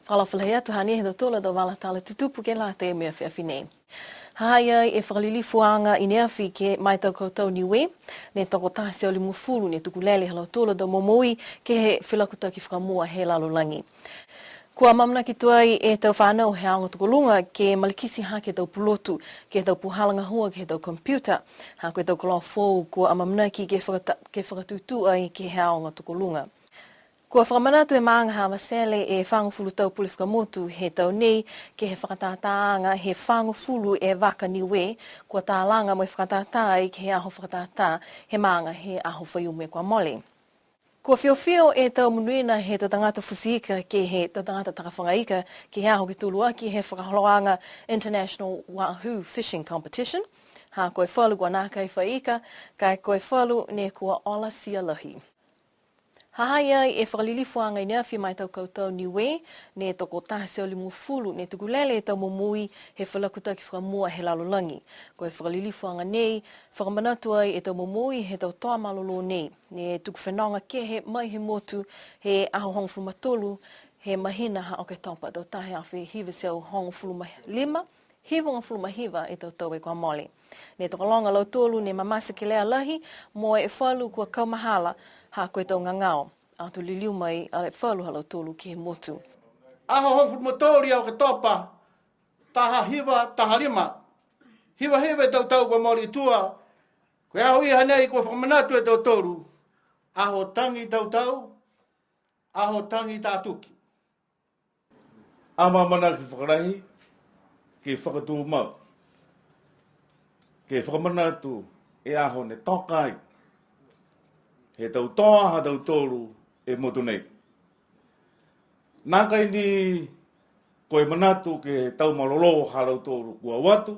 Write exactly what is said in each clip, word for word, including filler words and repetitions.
Fakaalofa lahi atu, hanei e tau tala, tau vala tala tutupu ke lata mo e afiafi nei. Ha ha i ai e fakalilifuaga i ne afi ke he tau kautau Niue, ne tokotaha e teau limagofulu ne tukulele ha lautolu a tau momoui ke he felakutaki fakamua he lalolagi. Kua amaamanaki tuai e tau fanau he aoga tokoluga ke malikiti hake e tau pulotu ke he tau puhala gahua ke he tau computer, ha ko e tau koloa foou kua amaamanaki ke fakata-, ke fakatūtū ai ke he aoga tokoluga. Kua fakamanatu he maaga ha Avatele e fagofulu tau pule fakamotu he tau nei ke he fakatātāaga he fagofulu e vaka Niue, kua talaga mo e fakatātā ai ke he aho fakatātā he maaga he aho Faiumu kua mole. Kua fiofio e tau monuina he tau tagata futi ika ke he tau tagata takafaga ika ke he aho ke tolu aki he fakaholoaga International Wahoo Fishing Competition. Ha ko e falu kua nākai fai ika, ka ko e falu ne kua ola tia lahi. Ha ha i ai e fakalilifuaga i ne afi ma e tau kautau Niue, ne tokotaha e teau limagofulu ne tukulele e tau momoui he felakutaki fakamua he lalolagi. Ko e fakalilifuaga nei, fakamanatu ai e tau momoui he tau toa malolō nei, ne tuku fenoga kehe mai he motu he aho hogofulu ma tolu he mahina ha Oketopa, tau taha e afe hiva e teau hogofulu ma lima, hivagofulu ma hiva e tau tau kua mole. Ne tokologa a lautolu ne mamata kelea lahi mo e falu kua kaumahala ha ko e tau gagao. Ato liliu mai e falu ha lautolu ke he motu. Aho hogofulu ma tolu ia Oketopa, taha hiva, taha lima. Hiva hiva e tau tau kua mole i tua, ko e aho ia hanei kua fakamanatu e tautolu, aho tagi tautau, aho tagi tātuki. Amaamanaki fakalahi ke fakatumau, ke fakamanatu e aho ne toka ai he tau toa ha tautolu e motu nei. Nākai ni ko e manatu ke he tau malolō ha lautolu kua o atu,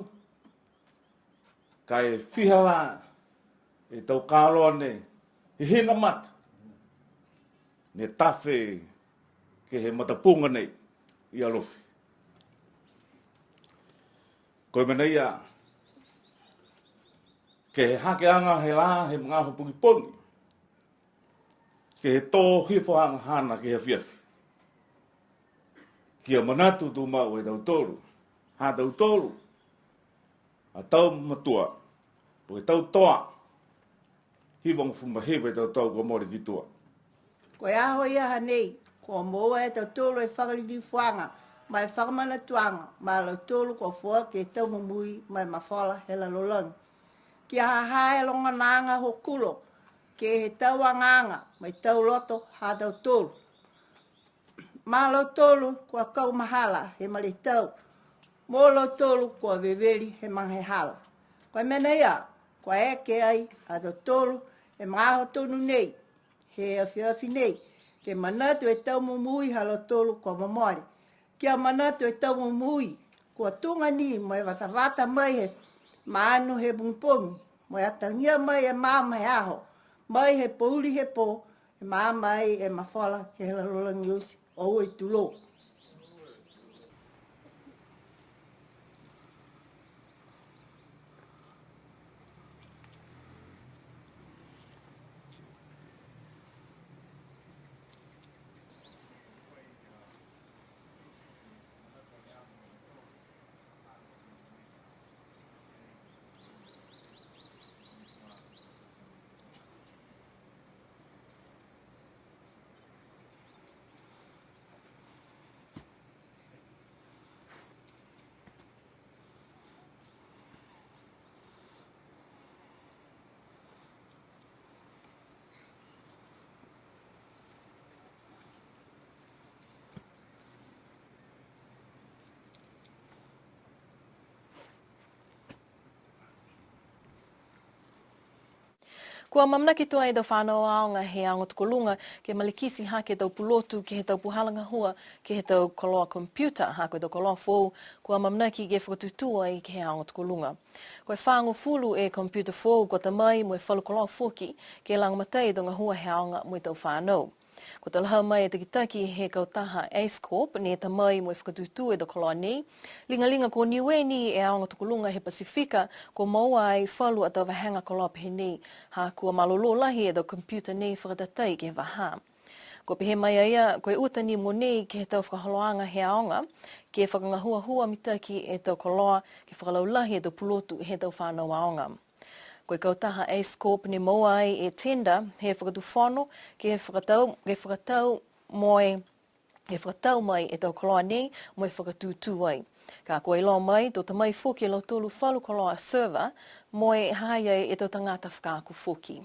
ka e fiha lā e tau kaloa ne hihina mata, ne tafe ke he matapuga nei i Alofi. Ko e mena ia, ke he hakeaga he lā he magaaho pogipogi, ke he tō hifo haana ke he afiafi. Kia manatu tumau e tautolu, ha tautolu a tau matua, po ke tau toa, hivagofulu ma hiva e tau tau kua mole ki tua. Ko e aho ia hanei, kua moua e tautolu e fakalilifuaga ma e fakamanatuaga ma lautolu kua foaki e tau momoui ma e mafola he lalolagi. Kia ha ha e logonaaga hokulo ke he tau agaaga ma e tau loto ha tautolu. Ma lautolu kua kaumahala he male tau, mo lautolu kua veveli he magahala. Ko e mena ia, kua eke ai a tautolu he magaaho tonu nei, he afiafi nei, ke manatu e tau momoui ha lautolu kua momole. Kia manatu e tau momoui kua tuga ni mo e vatavata mai he maanu he pogipogi, mo e atagia mai e maama he aho, mai he pouli he pō, e maama ai e mafola ke he lalolagi oti, oue tulou. Kua amaamanaki tuai e tau fanau aoga he aoga tokoluga ke malikiti hake e tau pulotu ke he tau puhala gahua ke he tau koloa computer, ha ko e tau koloa foou kua amaamanaki ke fakatūtū ai ke he aoga tokoluga. Ko e fāgofulu e computer foou kua ta mai mo e falu koloa foki ke lagomatai e tau gahua he aoga mo e tau fanau. Kua talahau mai e takitaki he kautaha Ace Corp, ne ta mai mo e fakatūtū e tau koloa nei. Ligaliga ko Niue ni e aoga tokoluga he Pasifika kua moua ai falu a tau vahega koloa pehē nei, ha kua malolō lahi e tau computer nei fakatatai ke he vahā. Kua pehē mai a ia, ko e uta ni mogonei ke he tau fakaholoaga he aoga, ke fakagahuahua mitaki e tau koloa, ke fakalaulahi e tau pulotu he tau fanau aoga. Ko e kautaha Ace Corp ne moua ai e tender he fakatufono, ke fakatau, ke fakatau mo e, ke fakatau mai e tau koloa nei, mo e fakatūtū ai. Ka kua iloa mai, to ta mai foki e lautolu falu koloa server, mo e ha ha i ai e tau tagata fakaako foki.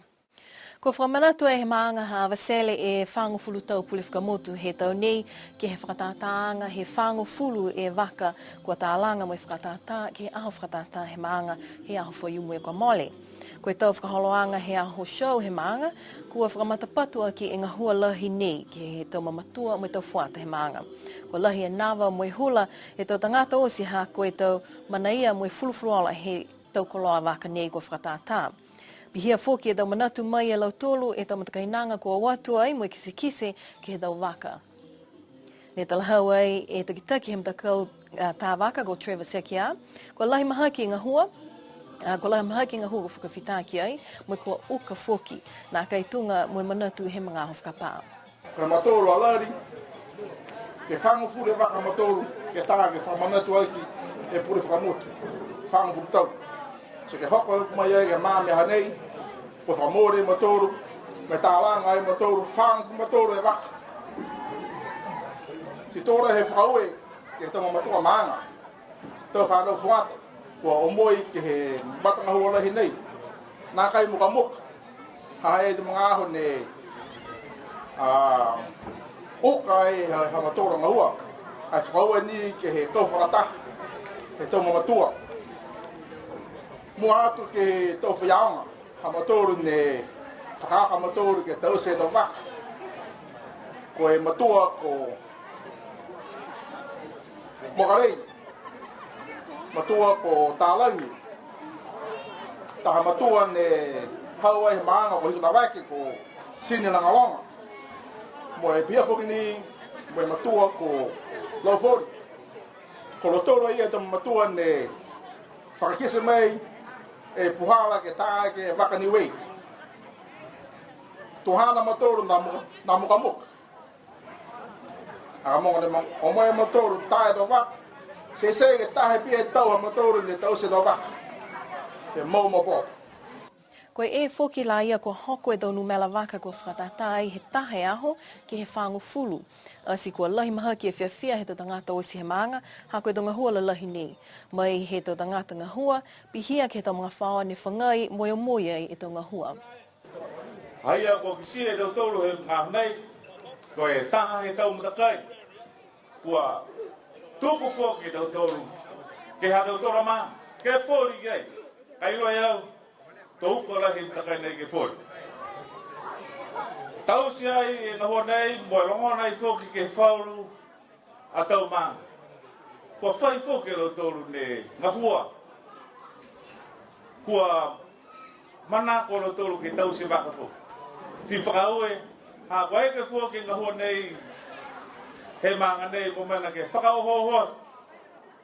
Kua fakamanatu ai he maaga ha Avatele e fagofulu tau pule fakamotu he tau nei, ke he fakatātāaga he fagofulu e vaka kua talaga mo e fakatātā, ke he aho fakatātā he maaga he aho Faiumu kua mole. Ko e tau fakaholoaga he aho show he maaga, kua fakamatapatu aki e gahua lahi nei, ke he tau mamatua mo e tau fuata he maaga. Kua lahi e nava mo e hula he tau tagata oti ha ko e tau manaia mo e fulufuluola he tau koloa vaka nei kua fakatātā. Pihia foki e tau manatu mai e lautolu e tau matakainaga kua o atu ai mo e kitekite ke he tau vaka. Ne talahau ai e takitaki he matakau, a, tā vaka ko Trevor Sekia, kua lahi mahaki e gahua, a, kua lahi mahaki e gahua kua fakafitaki ai, mo e kua uka foki, nākai tuga mo e manatu he magaaho fakapā. Ko e mautolu a lali, ke fagofulu e vaka mautolu, ke tā ke fakamanatu aki e pule fakamotu, fagofulu tau. Ti ke hoko mai ai ke he magaaho nei, kua fakamole e mautolu, mo e talaga ai e mautolu, fagofulu mautolu e vaka. Ti to lahi e fakaaue, ke he tau mamatua maaga. Tau fanau fuata, kua omoi ke he matagahua lahi nei. Nākai mukamuka. Ha ha i ai e tau magaaho ne, a, uka ai ha, ha mautolu a gahua. Ai fakaaue ni ke he tau fakataha, he tau mamatua. Mua atu ke he tau faiaoga. Ha mautolu ne fakaako a mautolu ke taute e tau vaka. Ko e matua ko Mokalei, matua ko Talagi, taha matua ne hau ai he maaga ko Hikutavake ko Sini Lagaloga. Mo e pihia foki ni, mo e matua ko Laufoli. Ko lautolu ia e tau matua ne fakakite mai e puhala ke tā ke he vaka Niue. To ha ha i ai a mautolu ne mu-, ne mukamuka. A mogo ne ma-, o mai a mautolu tā e tau vaka. Teitei ke taha pihia e tau ha mautolu ne taute e tau vaka. Ke mau mo po. Ko e foki la ia kua hoko e tau numela vaka kua fakatātā ai he taha e aho ke he fagofulu. Ati kua lahi mahaki e fiafia he tau tagata oti he maaga, ha ko e tau gahua lalahi nei. Mai he tau tagata gahua, pihia ke he tau magafaoa ne fagai mo e omoi ai e tau gahua. Ha ia kua kitia e tautolu he magaaho nei, ko e taha he tau matakai. Kua tuku foki e tautolu, ke he ha tautolu a mā, ke foli ki ai. Ka iloa e au, to uka lahi e matakai nei ke foli. Taute ai e gahua nei, mo e logona ai foki ke he falu a tau mā. Kua fai foki e lautolu ne gahua. Kua manako a lautolu ke taute vaka foki. Ti fakaaue, ha kua eke foki e gahua nei, he maaga nei, mo e mena ke fakaohooho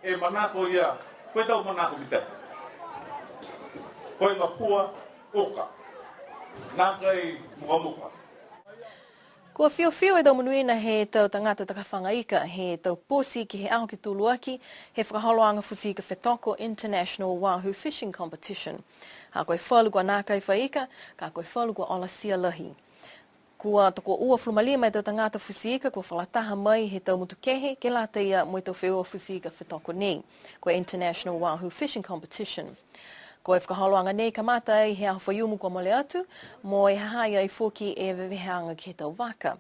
e manako ia, ko e tau manako mitaki. Ko e gahua uka. Nākai mukamuka. Kua fiofio e tau monuina he tau tagata takafaga ika, he tau poti ke he aho ke tolu aki, he fakaholoaga futi ika fetoko International Wahoo Fishing Competition. Ha ko e falu kua nākai fai ika, ka ko e falu kua olatia lahi. Kua tokoua fulu ma lima e tau tagata futi ika kua fakalataha mai he tau motu kehe ke lata ia mo e tau feua futi ika fetoko nei. Ko e International Wahoo Fishing Competition. Ko e fakaholoaga nei kamata ai he aho Faiumu kua mole atu, mo e ha ha i ai foki e veveheaga ke he tau vaka.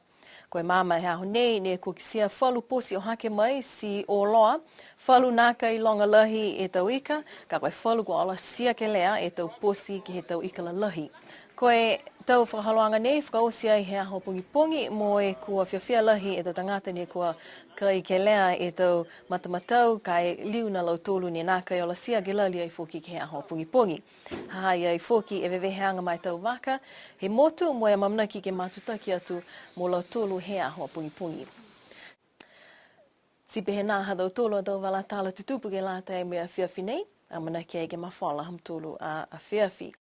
Ko e maama he aho nei, ne kua kitia falu poti o hake mai, ti o loa, falu nākai loga lahi e tau ika, ka ko e falu kua olatia kelea e tau poti ke he tau ika lalahi. Ko e tau fakaholoaga nei, fakaoti ai he aho pogipogi, mo e kua fiafia lahi e tau tagata ne kua kai kelea e tau matamatau, ka e liu a lautolu ne nākai olatia ke lali ai foki ke he aho pogipogi. Ha ha i ai foki e veveheaga ma e tau vaka, he motu mo e amaamanaki ke matutaki atu mo lautolu he aho pogipogi. Ti pehē nā ha tautolu a tau vala tala tutupu ke lata mo e afiafi nei, amanaki ai ke mafola ha mutolu a afiafi.